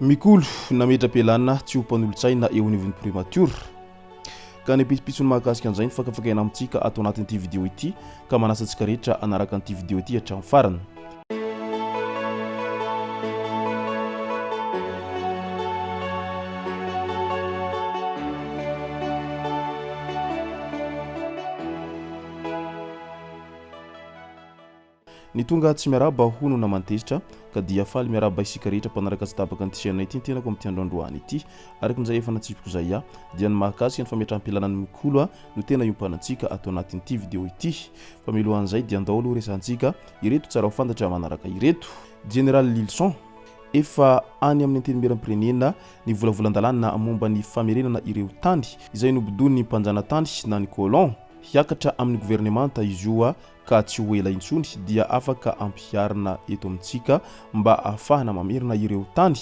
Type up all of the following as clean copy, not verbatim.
Mikolo nametra-pialana tsy ho mpanolotsaina eo anivon'ny Primatiora. Ka ny pitsopitsony mahakasika an'izay no fakafakaina amintsika ato anatin'ity video ity ka manasa antsika rehetra hanaraka an'ity video ity hatramin'ny farany. Ny tonga tsy miarahaba hono naman-tezitra ka dia faly miarahaba isika rehetra mpanaraka tsy tapaka an'ity chaîne ity ny tenako amin'ity andro androany ity. Araka izay efa natsipiko izay aho dia ny mahakasika ny fametraham-pialana ny mikolo no tena iompanantsika ato anatin'ity video ity. Fa mialohan'izay dia andao aloha resahantsika ireto tsara ho fantatra manaraka ireto. Jeneraly Lilison, Efa any amin'ny Antenimierampirenena ny volavolan-dalàna momba ny famerenana ireo tany izay nobodoin'ny mpanjanatany na ny colon. Hiakatra amin'ny governemanta izy io ka tsy ho ela intsony dia afaka ampiharina eto amintsika mba ahafahana mamerina ireo tany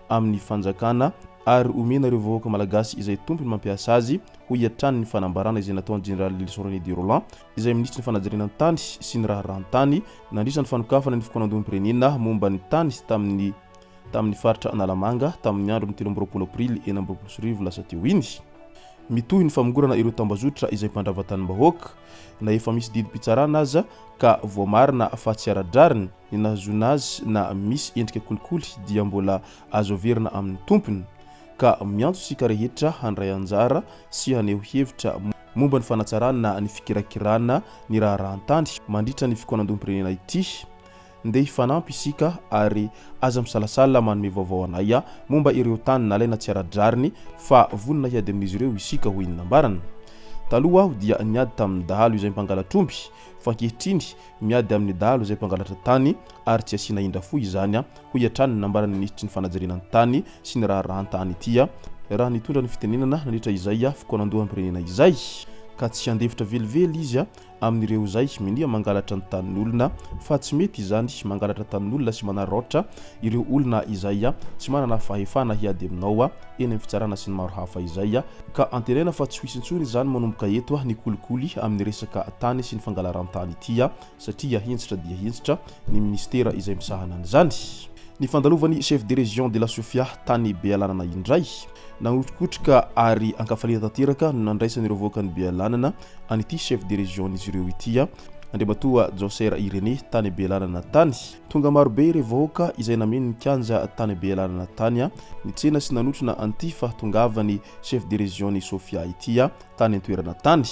amin'ny fanjakana ary omena ireo vahoaka malagasy izay tompony mampiasa azy, hoy hatrany ny fanambarana izay nataon'ny Jeneraly Lilison René de Rolland izay minisitry ny fanajariana ny tany sy ny raharahan-tany nandritra ny fanokafana ny fikaonandoham-pirenena momba ny tany tamin'ny tamin'ny faritra Analamanga tamin'ny andron'ny 23 aprily 2026 lasa teo iny. Mitohy ny famongorana ireo tambazotra izay mpandrava tanim-bahoaka na efa misy didim-pitsarana aza ka voamarina fa tsy ara-drariny ny nahazoana azy na misy endrika kolikoly dia mbola azo averina amin'ny tompony ka miantso isika rehetra handray anjara sy haneho hevitra momba ny fanatsarana ny fikirakirana ny raharahan-tany mandritra ny fikaonandoham-pirenena ity. Ndeha hifanampy isika ary aza misalasala manome vaovao anay momba ireo tany nalaina tsy ara-drariny fa vonona hiady amin'izy ireo isika, hoy ny nambarany. Taloha aho dia niady tamin'ny dahalo izay mpangalatr'omby fa ankehitriny miady amin'ny dahalo izay mpangalatra tany ary tsy asiana indra fo izany, hoy hatrany ny nambaran'ny minisitry ny fanajariana ny tany sy ny raharahan-tany ity raha nitondra ny fitenenana nandritra izay fikaonandoham-pirenena izay ka tsy handefitra velively izy amin'ireo izay minia mangalatra ny tanin'olona fa tsy mety izany mangalatra tanin'olona sy manararaotra ireo olona izay tsy manana fahefana hiady aminao eny amin'ny fitsarana sy ny maro hafa izay ka antenaina fa tsy ho hisy intsony izany manomboka eto ny kolikoly amin'ny resaka tany sy ny fangalaran-tany ity satria hentitra dia hentitra ny minisitera izay misahana an'izany. Ny fandalovan'ny chef de région de la Sofia tany Bealanana indray. Nanotrikotrika ary ankafaliana tanteraka no nandraisan'ireo vahoakan'i Bealanana an'ity chef de région-n'izy ireo ity, Andriamatoa Jaosera Irénée tany Bealanana tany. Tonga marobe ireo vahoaka izay nameno ny kianja tany Bealanana tany, nitsena sy nanotrona an'ity fahatongavan'ny chef de région-n'i Sofia ity tany an-toerana tany.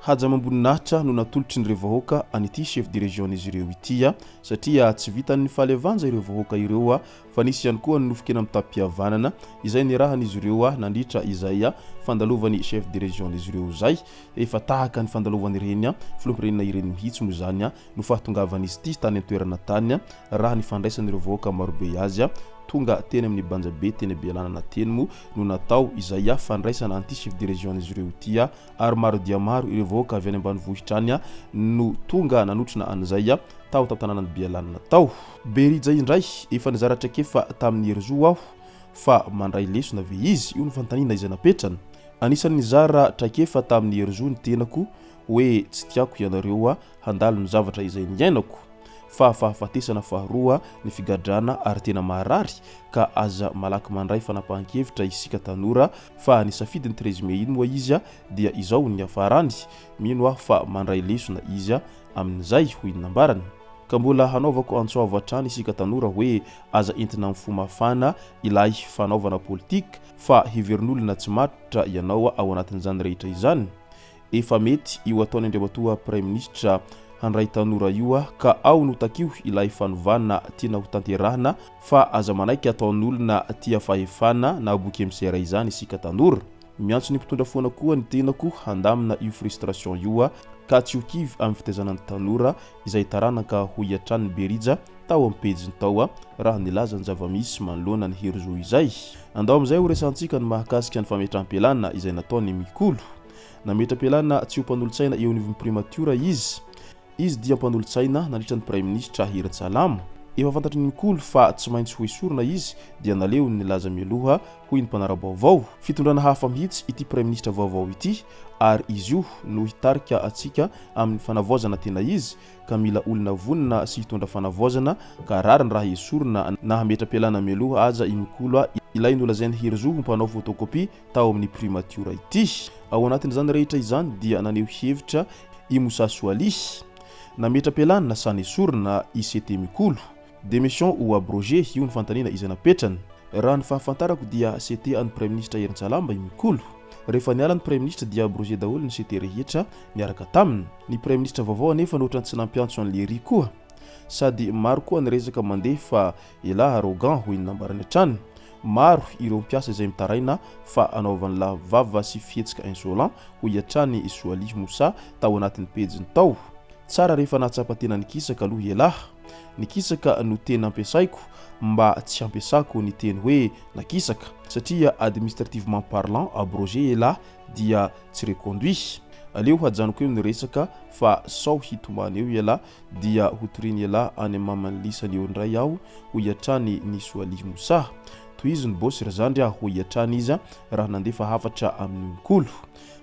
Haja amam-boninahitra no natolotry ny ireo vahoaka an'ity chef de région-n'izy ireo ity satria tsy vitan'ny faly avanja ireo vahoaka ireo fa nisy ihany koa ny nofon-kena mitam-pihavanana izay niarahan'izy ireo nandritra izay fandalovan'ny chef de région-n'izy ireo izay. Efa tahaka ny fandalovan'ireny filoham-pirenena ireny mihitsy moa izany no fahatongavan'izy ity tany an-toerana tany raha ny fandraisan'ireo vahoaka marobe azy. Tonga teny amin'ny Banjabe teny Bealanana teny moa no natao izay fandraisana an'ity chef de région-n'izy ireo ity ary maro dia maro ireo vahoaka avy any ambanivohitra any no tonga nanotrona an'izay tao tan-tanànan'i Bealanana tao. Berija indray, efa nizara traikefa tamin'i Herizo aho fa mandray lesona ve izy? Io no fanontaniana izay napetrany. Anisan'ny nizara traikefa tamin'i Herizo ny tenako hoe tsy tiako ianareo handalo ny zavatra izay niainako fa fahafatesana faharoa ny figadrana ary tena maharary ka aza malaky mandray fanapahan-kevitra isika tanora fa nisafidy ny 13 mai iny moa izy dia izao ny niafarany, mino aho fa mandray lesona izy amin'izay, hoy ny nambarany. Ka mbola hanaovako antso avo hatrany isika tanora hoe aza entina amin'ny fo mafana ilay fanaovana politika fa heverin'olona tsy matotra ianao ao anatin'izany rehetra izany. Efa mety io ataon'i Andriamatoa Praiminisitra handray tanora io ka ao no takio ilay fanovana tiana ho tanterahina fa aza manaiky ataon'olona tia fahefana na bouc émissaire izany isika tanora. Miantso ny mpitondra foana koa ny tenako handamina io frustration io ka tsy ho kivy amin'ny fitaizana ny tanora izay taranaka hoy hatrany Berija tao amin'ny pejiny tao raha nilaza ny zava-misy manoloana ny herizo izay. Andao amin'izay ho resahantsika ny mahakasika ny fametraham-pialana izay nataon'i Mikolo. Nametra-pialana tsy ho mpanolotsaina eo anivon'ny primatiora izy. Izy dia mpanolotsaina nandritra ny praiminisitra Hery Tsalama. Efa fantatry ny Mikolo fa tsy maintsy ho esorina izy dia naleony nilaza mialoha, hoy ny mpanara-baovao. Fitondrana hafa mihitsy ity praiminisitra vaovao ity ary izy io no hitarika antsika amin'ny fanavaozana tena izy ka mila olona vonona sy hitondra fanavaozana ka rariny raha esorina na hametra-pialana mialoha aza i Mikolo ilay nolazain'i Herizo ho mpanao photocopie tao amin'ny primatiora ity. Ao anatin'izany rehetra izany dia naneho hevitra i Moussa Soalihy. Nametra-pialana sa nesorina i CT Mikolo? Démission ou abrogé? Io ny fanontaniana izay napetrany. Raha ny fahafantarako dia CT an'ny Praiminisitra Herintsalamba i Mikolo. Rehefa niala ny Praiminisitra dia abrogé daholo ny CT rehetra niaraka taminy. Ny Praiminisitra vaovao anefa no ohatran'ny tsy nampiantso an'i Lery koa. Sady maro koa ny resaka mandeha fa elah arrogant hoy ny nambarany hatrany. Maro ireo mpiasa izay mitaraina fa anaovan'lah vava sy fihetsika insolent hoy hatrany i Soalihy Moussa tao anatin'ny pejiny tao. Tsara rehefa nahatsapa tena nikisaka aloha elah. Nikisaka no tena ampiasaiko mba tsy hampiasako ny teny hoe nakisaka satria administrativement parlant abrogé elah dia tsy reconduit. Aleo hajanoko eo ny resaka fa sao hitomany eo ialahy dia hotorian'ialahy any amin'ny maman'i lisany eo indray aho hoy hatrany ny Soalihy Moussa. Tohizo ny boss ry zandry ah hoy hatrany izy raha nandefa hafatra amin'i Mikolo.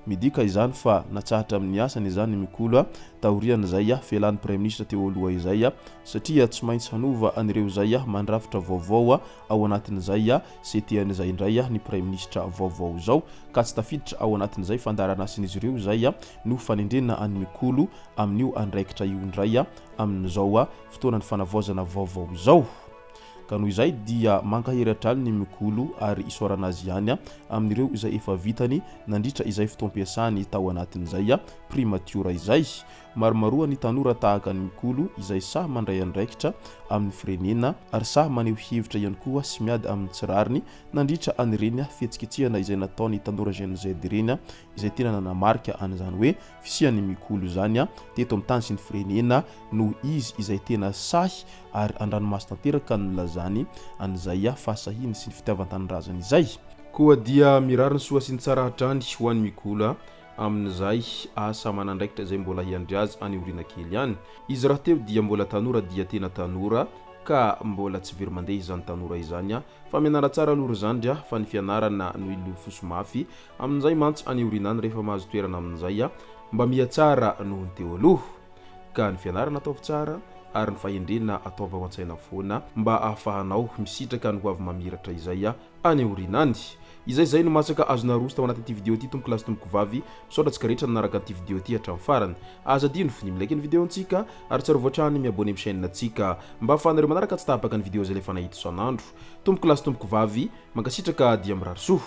Midika izany fa natsahatra amin'ny asany izany i Mikolo taorian'izay fialan'ny praiminisitra teo aloha izay satria tsy maintsy hanova an'ireo izay mandrafitra vaovao ao anatin'izay CT an'izay indray ny praiminisitra vaovao izao ka tsy tafiditra ao anatin'izay fandaharanasin'izy ireo izay no fanendrena an'i Mikolo amin'io andraikitra io indray amin'izao fotoanan'ny fanavaozana vaovao izao. Ka noho izay dia mankahery hatrany ny Mikolo ary isaorana azy ihany amin'ireo izay efa vitany nandritra izay fotoam-piasany tao anatin'izay primatiora izay. Maromaroa ny tanora tahaka an'i Mikolo izay sahy mandray andraikitra amin'ny firenena ary sahy maneho hevitra ihany koa sy miady amin'ny tsy rariny nandritra an'ireny fihetsiketsehana izay nataon'ny tanora Gen Z ireny izay tena nanamarika an'izany hoe fisian'ny Mikolo izany teto amin'ny tany sy ny firenena noho izy izay tena sahy ary an-dranomaso tanteraka no nilazany an'izay fahasahiany sy ny fitiavan-tanindrazany izay. Koa dia mirary ny soa sy ny tsara hatrany ho an'i Mikolo amin'izay asa aman'andraikitra izay mbola hiandry azy any aoriana kely any. Izy rahateo dia mbola tanora dia tena tanora ka mbola tsy very mandeha izany tanora izany fa mianara tsara aloha ry zandry a fa ny fianarana no ilofoso mafy amin'izay mantsy any aoriana any rehefa mahazo toerana amin'izay mba mihatsara noho ny teo aloha. Ka ny fianarana ataovy tsara ary ny fahendrena ataovy ao an-tsaina foana mba ahafahanao misitraka ny ho avy mamiratra izay any aoriana any. Izay izay no masaka azo naroso tao anatin'ity video ity tompoko lahy sy tompoko vavy. Misaotra antsika rehetra nanaraka an'ity video ity hatramin'ny farany. Aza adino ny mi-like ny video antsika ary tsarovy hatrany mi-abonner amin'ny chaîne antsika mba ahafahanareo manaraka tsy tapaka ny video izay alefanay eto isan'andro. Tompoko lahy sy tompoko vavy, mankasitraka dia mirary soa.